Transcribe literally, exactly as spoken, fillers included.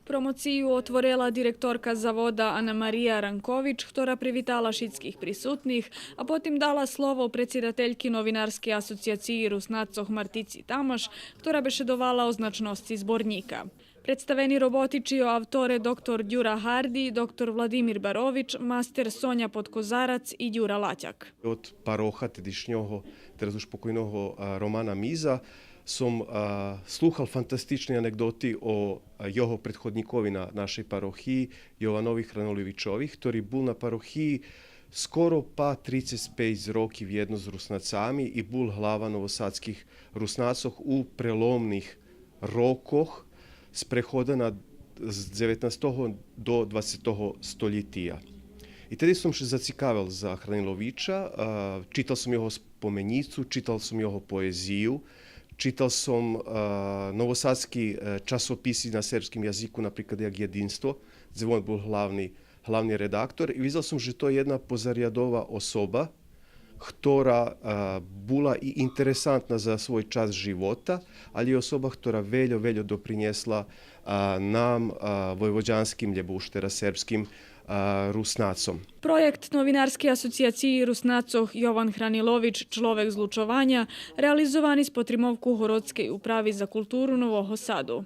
Промоцию отворела директорка Завода Анамария Ранкович, хтора привитала шицких присутних, а потим дала слово предсидательки Новинарскей асоцияциї Руснацох Мартици Тамаш, хтора бешедовала о значносци зборнїка. Представени роботи чийо авторе доктор Дюра Гарди, доктор Владимир Барович, мастер Соня Подкозарац и Дюра Латяк. Од пароха тедишнього, тераз уж покойного, а, Романа Миза сом, а, слухал фантастични анекдоти о, а, його предходнїкови на нашей парохиї, Йованови Храниловичови, хтори бул на парохиї скоро па трицец пейц роки вєдно з Руснацами и бул глава новосадских Руснацох у преломних рокох з прехода на, з дзеветнастого до двацетого столїтия. И теди сом ше зацикавел за Храниловича, а, читал сом його споменїцу, читал сом його поезию, читал сом, а, новосадски, е, часописи на сербским язику, наприклад як Єдинство, дзе вон бул главни, главни редактор, и видзел сом же то єдна позарядова особа, хтора, а, була и интересантна за свой час живота, али и особа хтора вельо, вельо допринєсла, а, нам, а, войводянским, лєбо уж тераз сербским, а, Руснацом. Проєкт Новинарскей асоцияциї Руснацох „Йован Хранилович – чловек злучованя” реализовани з потримовку Городскей управи за културу Нового Саду.